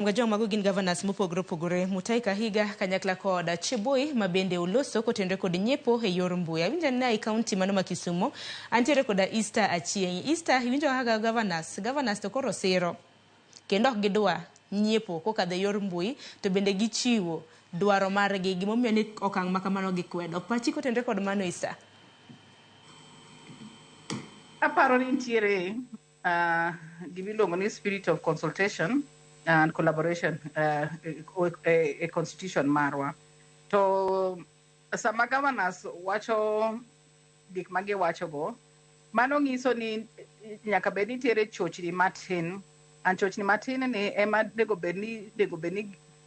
Joma mago gin governors mopogore opogore, Mutahi Kahiga kanyakla kod Cheboi, ma bende oloso kotenore kod nyiepo e yor mbui. Awinjo ni e kaunti mano ma Kisumo antiere koda Easter Achieng'. Easter, iwinjo kaka governors to koro siro kendo ok gidwa nyiepo kokadho e yor mbui, to bende gichiwo dwaro margi gimomiyo ni okang' ma kamano gikwedo. Pachi kotenore kod mano, Easter? Aparo ni nitiere gimiluongo ni spirit of consultation and collaboration e constitution marwa. To sama governors wacho gik ma giwachogo, mano nyiso ni nyaka bed nitiere chochni matin, and chochni matin ni ema nego bed ni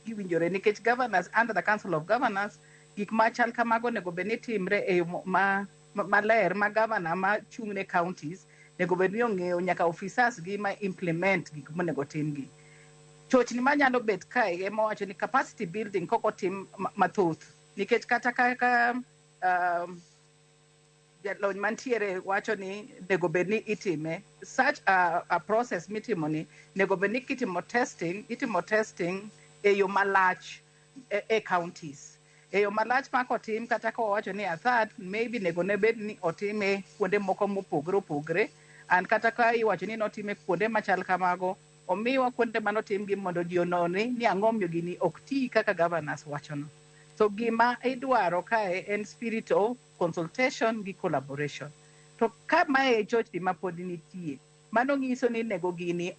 giwinjore, nikech governors under the Council of Governors, gik machal kamago onego bed ni timre e yo ma maler, ma governor ma chung' ne counties onego bed ni ong'eyo nyaka officers gi ma implement gik monego timgi. Chochni manyalo bet kae ema wacho ni capacity building kok otim mathoth, nikech kata kaka jalony mantiere wacho ni nego bed ni itime such a process mitimo ni nego bed ni kitimo testing, itimo testing e yo malach e counties e yo malach ma kotim. Kata ka wawacho ni a third, maybe nego ne bed ni otime kuonde moko mopogore opogore, and kata ka iwacho ni notime kuonde machal kamago, omiwa kuonde manotimgi mondo ji ononi ni ang'o miyo gini ok tii kaka governors wachono. So gima idwaro kae en spirit of consultation gi collaboration. To ka mae chochni ma pod nitie, mano nyiso ni nego gini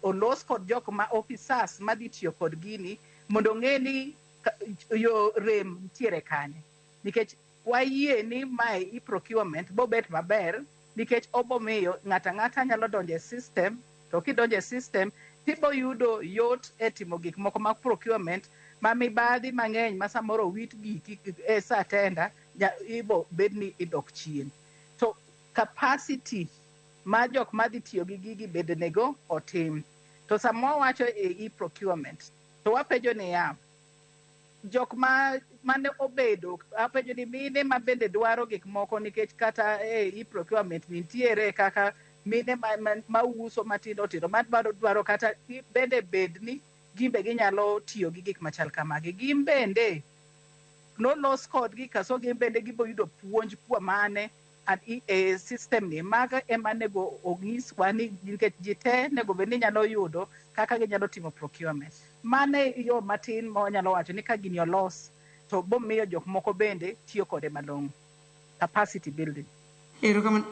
olos kod jok ma officers madhi tiyo kod gini mondo ong'e ni yo rem nitiere kanye, nikech wayie ni mae e-procurement bobet maber, nikech obomiyo ng'ato ang'ata nyalo donjo e system. To kidonjo e system, tibo yudo yot e timo gik moko mag procurement, ma mibadhi mang'eny ma samoro owit giki e sa tender ibo bed ni idok chien. To capacity ma jok madhi tiyo gi gigi bende nego otim. To sama wawacho e e-procurement, to wapenjo niya, jok ma mane obedo, apenjo ni mine ma bende dwaro gik moko, nikech kata e e-procurement nitiere kaka mine ma uso matindo tindo ma dwaro kata bende bed ni gimbe ginyalo tiyo gi gik machal kamagi, gin bende nolos kodgi kaso gin bende gibo yudo puonj kuom mane e system ni. Mago ema nego onyiswa ni nikech ji te nego bed ni nyalo yudo kaka ginyalo timo procurement. Mano e yo matin ma wanyalo wacho ni ka gini olos to bomiyo jok moko bende tiyo kode malong'o, capacity building. Erokamano.